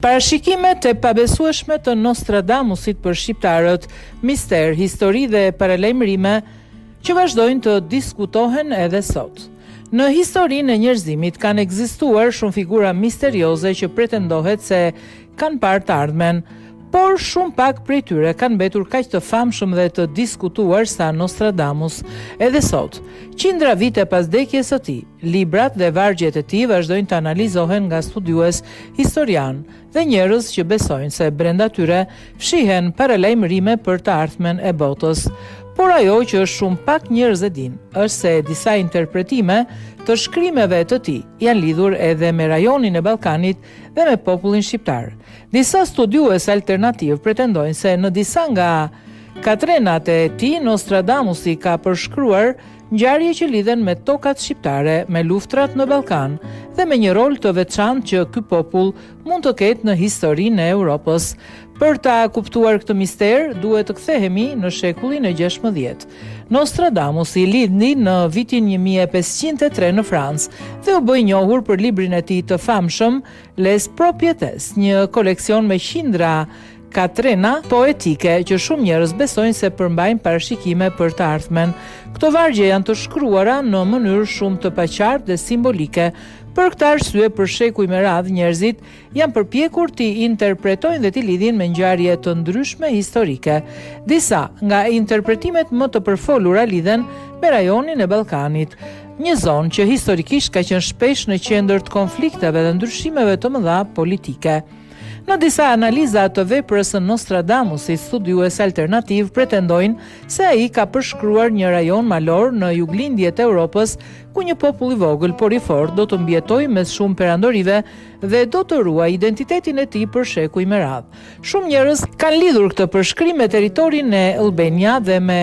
Parashikimet e pabesueshme të Nostradamusit për shqiptarët, mister, histori dhe paralajmërime që vazhdojnë të diskutohen edhe sot. Në historinë e njerëzimit kanë ekzistuar shumë figura misterioze që pretendohet se kanë parë të ardhmen, por shumë pak prej tyre kanë mbetur kaq të famshëm dhe të diskutuar sa Nostradamus. Edhe sot, qindra vite pas vdekjes së tij, librat dhe vargjet e tij vazhdojnë të analizohen nga studiues, historianë dhe njerëz që besojnë se brenda tyre fshihen paralajmërime për të ardhmen e botës. Por ajo që shumë pak njerëz e dinë, është se disa interpretime të shkrimeve të tij janë lidhur edhe me rajonin e Ballkanit dhe me popullin shqiptar. Disa studiues alternativë pretendojnë se në disa nga katrenat e tij Nostradamusi ka përshkruar ngjarje që lidhen me tokat shqiptare, me luftrat në Ballkan dhe me një rol të veçantë që ky popull mund të ketë në historinë e Europës. Për ta kuptuar këtë mister, duhet të kthehemi në shekullin e 16. Nostradamusi lindi në vitin 1503 në Francë dhe u bë i njohur për librin e tij të famshëm Les Prophéties, një koleksion me qindra katrena poetike që shumë njerëz besojnë se përmbajnë parashikime për të ardhmen. Këto vargje janë të shkruara në mënyrë shumë të paqartë dhe simbolike. Për këtë arsye, për shekuj me radhë njerëzit janë përpjekur t'i interpretojnë dhe t'i lidhin me ngjarje të ndryshme historike. Disa nga interpretimet më të përfolura lidhen me rajonin e Ballkanit, një zonë që historikisht ka qenë shpesh në qendër të konflikteve dhe ndryshimeve të mëdha politike. Në disa analiza të veprës së Nostradamusit, studiues alternativë pretendojnë se ai ka përshkruar një rajon malor në juglindje të Europës, ku një popull i vogël por i fortë do të mbijetojë mes shumë perandorive dhe do të ruajë identitetin e tij për shekuj me radhë. Shumë njerëz kanë lidhur këtë përshkrim me territorin e Albania dhe me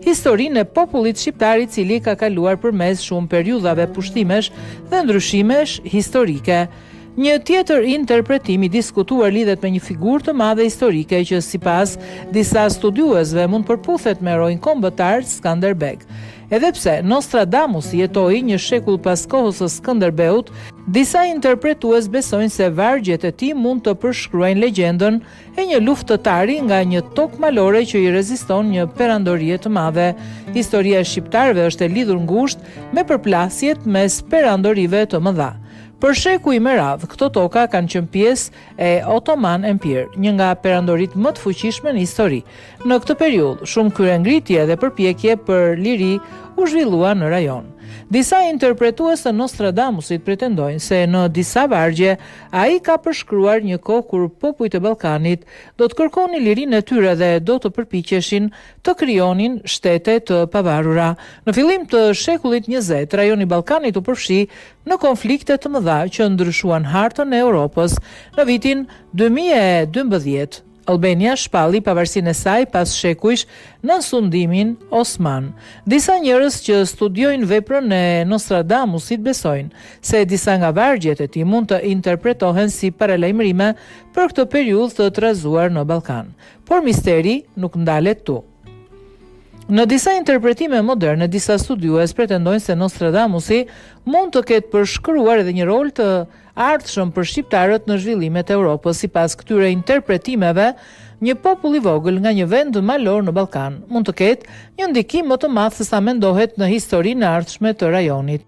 historinë e popullit shqiptar i cili ka kaluar përmes shumë periudhave pushtimesh dhe ndryshimesh historike. Një tjetër interpretim i diskutuar lidhet me një figurë të madhe historike që sipas disa studiuesve mund të përputhet me heroin kombëtar Skanderbeg. Edhe pse Nostradamusi jetoi një shekull pas kohës së Skënderbeut, disa interpretues besojnë se vargjet e tij mund të përshkruajnë legjendën e një luftëtari nga një tokë malore që i reziston një perandorie të madhe. Historia e shqiptarëve është e lidhur ngushtë me përplasjet mes perandorive të mëdha. Për shekuj me radhë, këto toka kanë qenë pjesë e Ottoman Empire, një nga perandoritë më të fuqishme në histori. Në këtë periudhë, shumë kryengritje dhe përpjekje për liri u zhvilluan në rajon. Disa interpretues të Nostradamusit pretendojnë se në disa vargje ai ka përshkruar një kohë kur popujt e Ballkanit do të kërkonin lirinë e tyre dhe do të përpiqeshin të krijonin shtete të pavarura. Në fillim të shekullit 20, rajoni i Ballkanit u përfshi në konflikte të mëdha që ndryshuan hartën e Europës. Në vitin 2012, Albania shpalli pavarësinë e saj pas shekujsh nën sundimin osman. Disa njerëz që studiojnë veprën e Nostradamusit besojnë se disa nga vargjet e tij mund të interpretohen si paralajmërime për këtë periudhë të trazuar në Ballkan. Por misteri nuk ndalet këtu. Në disa interpretime moderne, disa studiues pretendojnë se Nostradamusi mund të ketë përshkruar edhe një rol të ardhshëm për shqiptarët në zhvillimet e Europës. Sipas këtyre interpretimeve, një popull i vogël nga një vend malor në Ballkan mund të ketë një ndikim më të madh se sa mendohet në historinë e ardhshme të rajonit.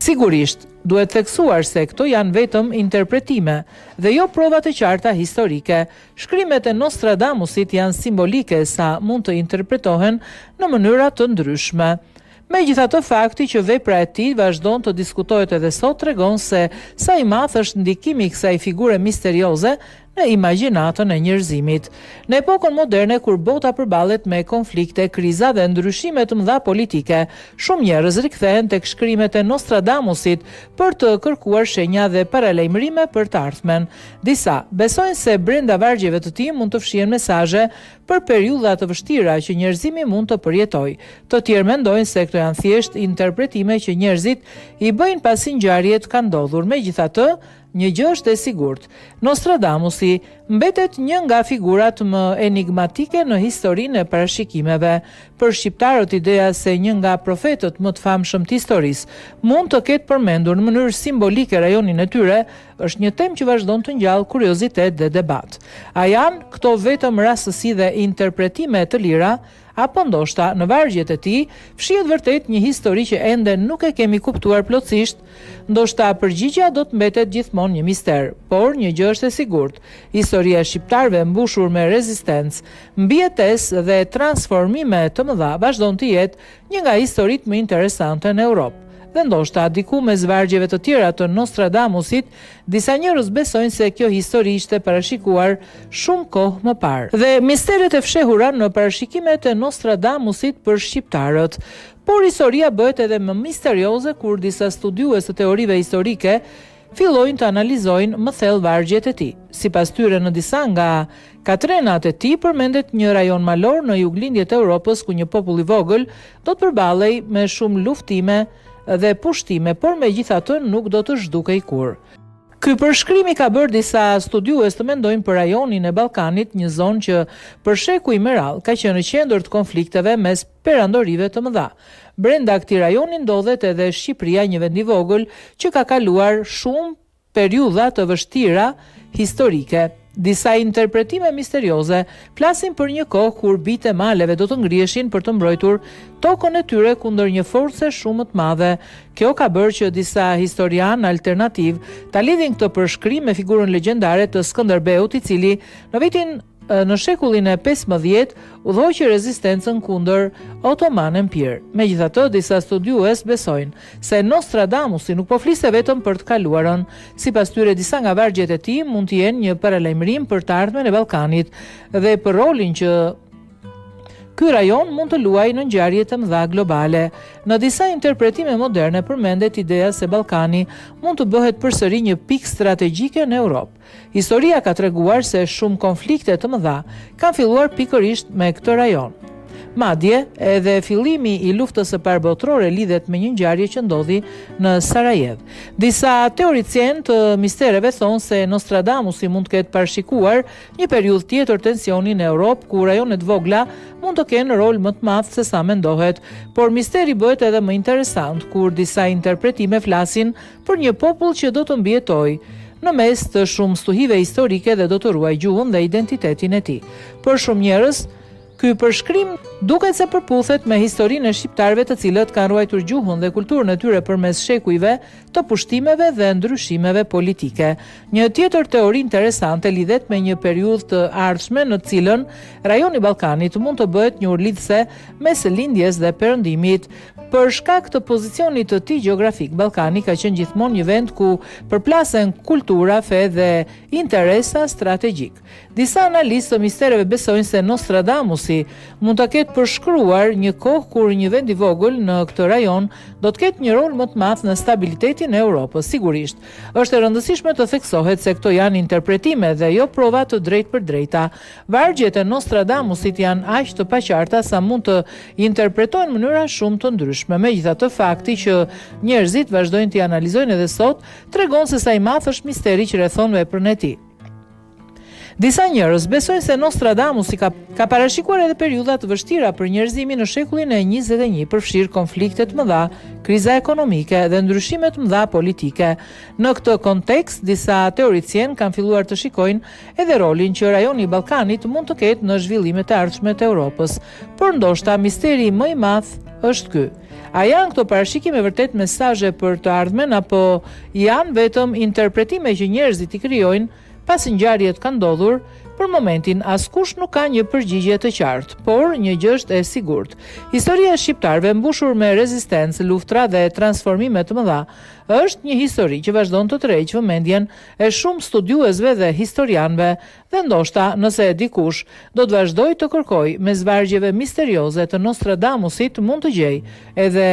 Sigurisht, duhet theksuar se këto janë vetëm interpretime dhe jo prova të qarta historike. Shkrimet e Nostradamusit janë simbolike sa mund të interpretohen në mënyra të ndryshme. Megjithatë, fakti që vepra e tij vazhdon të diskutohet edhe sot tregon se sa i madh është ndikimi i kësaj figure misterioze në imagjinatën e njerëzimit. Në epokën moderne kur bota përballet me konflikte, kriza dhe ndryshime të mëdha politike, shumë njerëz rikthehen tek shkrimet e Nostradamusit për të kërkuar shenja dhe paralajmërime për të ardhmen. Disa besojnë se brenda vargjeve të tij mund të fshihen mesazhe për periudha të vështira që njerëzimi mund të përjetojë. Të tjerë mendojnë se këto janë thjesht interpretime që njerëzit i bëjnë pasi ngjarjet kanë ndodhur. Megjithatë, Një gjë është e sigurt, Nostradamusi mbetet një nga figurat më enigmatike në historinë e parashikimeve. Për shqiptarët ideja se një nga profetët më të famshëm të historisë mund të ketë përmendur në mënyrë simbolike rajonin e tyre është një temë që vazhdon të ngjallë kuriozitet dhe debat. A janë këto vetëm rastësi dhe interpretime të lira, Apo ndoshta në vargjet e tij fshihet vërtet një histori që ende nuk e kemi kuptuar plotësisht? Ndoshta përgjigja do të mbetet gjithmonë një mister, por një gjë është e sigurt, historia e shqiptarëve e mbushur me rezistencë, mbijetesë dhe transformime të mëdha vazhdon të jetë një nga historitë më interesante në Europë. Dhe ndoshta diku mes vargjeve të tjera të Nostradamusit, disa njerëz besojnë se kjo histori ishte parashikuar shumë kohë më parë. Dhe misteret e fshehura në parashikimet e Nostradamusit për shqiptarët. Por historia bëhet edhe më misterioze kur disa studiues të teorive historike fillojnë të analizojnë më thellë vargjet e tij. Sipas tyre në disa nga katrenat e tij përmendet një rajon malor në juglindje të Europës ku një popull i vogël do të përballej me shumë luftime dhe pushtime, por megjithatë nuk do të zhdukej kurrë. Ky përshkrim i ka bërë disa studiues të mendojnë për rajonin e Ballkanit, një zonë që për shekuj me radhë ka qenë në qendër të konflikteve mes perandorive të mëdha. Brenda këtij rajoni ndodhet edhe Shqipëria, një vend i vogël që ka kaluar shumë periudha të vështira historike. Disa interpretime misterioze flasin për një kohë kur bijtë e maleve do të ngriheshin për të mbrojtur tokën e tyre kundër një force shumë më të madhe. Kjo ka bërë që disa historianë alternativë ta lidhin këtë përshkrim me figurën legjendare të Skënderbeut, i cili në vitin në shekullin e 15 udhëhoqi rezistencën kundër Ottoman Empire. Megjithatë, disa studiues besojnë se Nostradamusi nuk po fliste vetëm për të kaluarën. Sipas tyre, disa nga vargjet e tij mund të jenë një paralajmërim për të ardhmen e Ballkanit dhe për rolin që ky rajon mund të luajë në ngjarje të mëdha globale. Në disa interpretime moderne përmendet ideja se Ballkani mund të bëhet përsëri një pikë strategjike në Europë. Historia ka treguar se shumë konflikte të mëdha kanë filluar pikërisht me këtë rajon. Madje, edhe fillimi i Luftës së Parë Botërore lidhet me një ngjarje që ndodhi në Sarajevë. Disa teoricienë të mistereve thonë se Nostradamusi mund të ketë parashikuar një periudhë tjetër tensioni në Europë ku rajone të vogla mund të kenë rol më të madh se sa mendohet. Por misteri bëhet edhe më interesant kur disa interpretime flasin për një popull që do të mbijetojë në mes të shumë stuhive historike dhe do të ruajë gjuhën dhe identitetin e tij. Për shumë njerëz, ky përshkrim duket se përputhet me historinë e shqiptarëve të cilët kanë ruajtur gjuhën dhe kulturën e tyre përmes shekujve të pushtimeve dhe ndryshimeve politike. Një tjetër teori interesante lidhet me një periudhë të ardhshme në të cilën rajoni i Ballkanit mund të bëhet një urë lidhëse mes lindjes dhe perëndimit. Për shkak të pozicionit të tij gjeografik, Ballkani ka qenë gjithmonë një vend ku përplasen kultura, fe dhe interesa strategjikë. Disa analistë të mistereve besojnë se Nostradamusi mund të ketë përshkruar një kohë kur një vend i vogël në këtë rajon do të ketë një rol më të madh në stabilitetin e Europës. Sigurisht, është e rëndësishme të theksohet se këto janë interpretime dhe jo prova të drejtpërdrejta. Vargjet e Nostradamusit janë aq të paqarta sa mund të interpretohen në mënyra shumë të ndryshme. Megjithatë, fakti që njerëzit vazhdojnë t'i analizojnë edhe sot, tregon se sa i madh është misteri që rrethon veprën e tij. Disa njerëz besojnë se Nostradamusi ka ka parashikuar edhe periudha të vështira për njerëzimin në shekullin e 21, përfshirë konflikte të mëdha, kriza ekonomike dhe ndryshime të mëdha politike. Në këtë kontekst, disa teoricienë kanë filluar të shikojnë edhe rolin që rajoni i Ballkanit mund të ketë në zhvillimet e ardhshme të Europës. Por ndoshta misteri më i madh është ky. A janë këto parashikime vërtet mesazhe për të ardhmen apo janë vetëm interpretime që njerëzit i krijojnë pasi ngjarjet kanë ndodhur? Për momentin askush nuk ka një përgjigje të qartë, por një gjë është e sigurt. Historia e shqiptarëve mbushur me rezistencë, luftra dhe transformime të mëdha është një histori që vazhdon të tërheqë vëmendjen e shumë studiuesve dhe historianëve dhe ndoshta nëse dikush do të vazhdojë të kërkojë mes vargjeve misterioze të Nostradamusit mund të gjejë edhe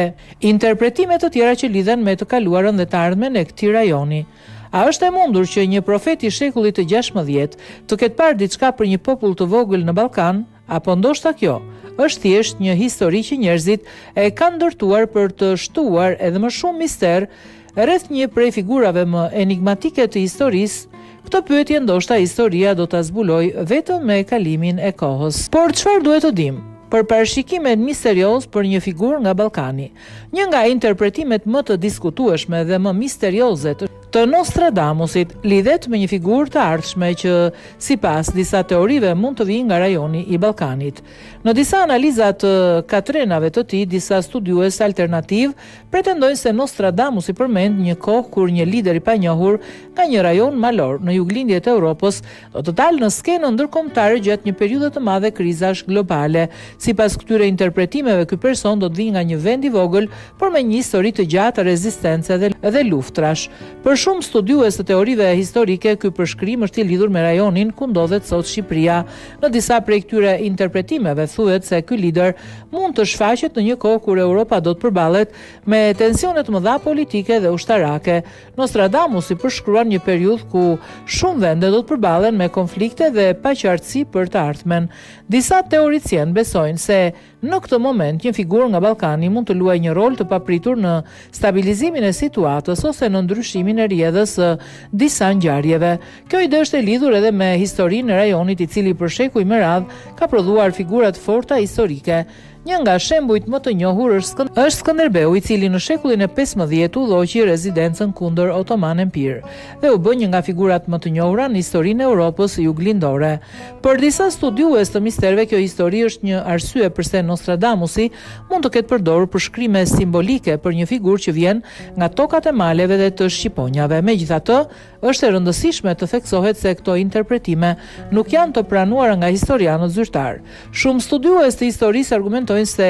interpretime të tjera që lidhen me të kaluarën dhe të ardhmen e këtij rajoni. A është e mundur që një profet i shekullit të 16 të ketë parë diçka për një popull të vogël në Ballkan? Apo ndoshta kjo është thjesht një histori që njerëzit e kanë ndërtuar për të shtuar edhe më shumë mister. rreth një prej figurave më enigmatike të historisë? Këtë pyetje ndoshta historia do ta zbulojë vetëm me kalimin e kohës. Por çfarë duhet të dimë për parashikimet misterioze për një figurë nga Ballkani? Një nga interpretimet më të diskutueshme dhe më misterioze të Nostradamusit lidhet me një figurë të ardhshme që, sipas disa teorive, mund të vijë nga rajoni i Ballkanit. Në disa analiza të katrenave të tij, disa studiues alternativë pretendojnë se Nostradamusi përmend një kohë kur një lider i panjohur nga një rajon malor në juglindje të Europës do të dalë në skenën ndërkombëtare gjatë një periudhe të madhe krizash globale. Sipas këtyre interpretimeve, ky person do të vijë nga një vend i vogël, por me një histori të gjatë rezistence dhe dhe luftrash. Për shumë studiues të teorive historike, ky përshkrim është i lidhur me rajonin ku ndodhet sot Shqipëria. Në disa prej këtyre interpretimeve thuhet se ky lider mund të shfaqet në një kohë kur Europa do të përballet me tensione të mëdha politike dhe ushtarake. Nostradamusi përshkruan një periudhë ku shumë vende do të përballen me konflikte dhe paqartësi për të ardhmen. Disa teoricienë besojnë se Në këtë moment, një figurë nga Ballkani mund të luajë një rol të papritur në stabilizimin e situatës ose në ndryshimin e rrjedhës së disa ngjarjeve. Kjo ide është e lidhur edhe me historinë e rajonit i cili për shekuj me radhë ka prodhuar figura të forta historike. Një nga shembujt më të njohur është është Skënderbeu, i cili në shekullin e 15 udhëhoqi rezistencën kundër Ottoman Empire dhe u bë një nga figurat më të njohura në historinë e Europës juglindore. Për disa studiues të mistereve kjo histori është një arsye përse Nostradamusi mund të ketë përdorur përshkrime simbolike për një figurë që vjen nga tokat e maleve dhe të shqiponjave. Megjithatë, është e rëndësishme të theksohet se këto interpretime nuk janë të pranuara nga historianët zyrtarë. Shumë studiues të historisë argumentojnë se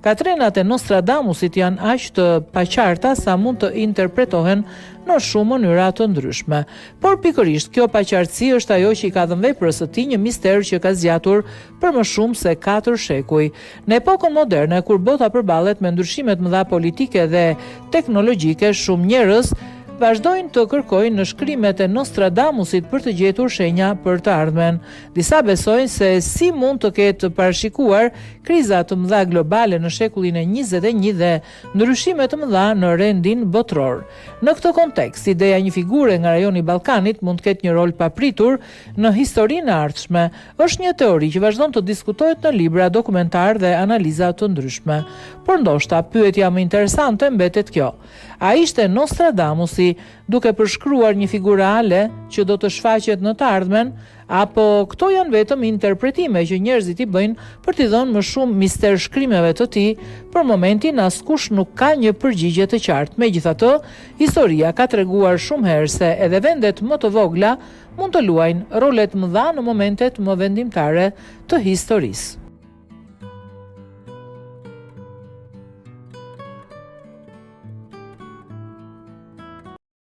Katrenat e Nostradamusit janë aq të paqarta sa mund të interpretohen në shumë mënyra të ndryshme. Por pikërisht kjo paqartësi është ajo që i ka dhënë veprës së tij një mister që ka zgjatur për më shumë se katër shekuj. Në epokën moderne, kur bota përballet me ndryshime të mëdha politike dhe teknologjike, shumë njerëz vazhdojnë të kërkojnë në shkrimet e Nostradamusit për të gjetur shenja për të ardhmen. Disa besojnë se si mund të ketë parashikuar kriza të mëdha globale në shekullin e 21 dhe ndryshime të mëdha në rendin botëror. Në këtë kontekst, ideja e një figure nga rajoni i Ballkanit mund të ketë një rol papritur në historinë e ardhshme, është një teori që vazhdon të diskutohet në libra, dokumentarë dhe analiza të ndryshme. Por ndoshta pyetja më interesante mbetet kjo: A ishte Nostradamusi duke përshkruar një figurë reale që do të shfaqet në të ardhmen, apo këto janë vetëm interpretime që njerëzit i bëjnë për t'i dhënë më shumë mister shkrimeve të tij, për momentin askush nuk ka një përgjigje të qartë. Megjithatë, historia ka treguar shumë herë se edhe vendet më të vogla mund të luajnë role të mëdha në momentet më vendimtare të historisë.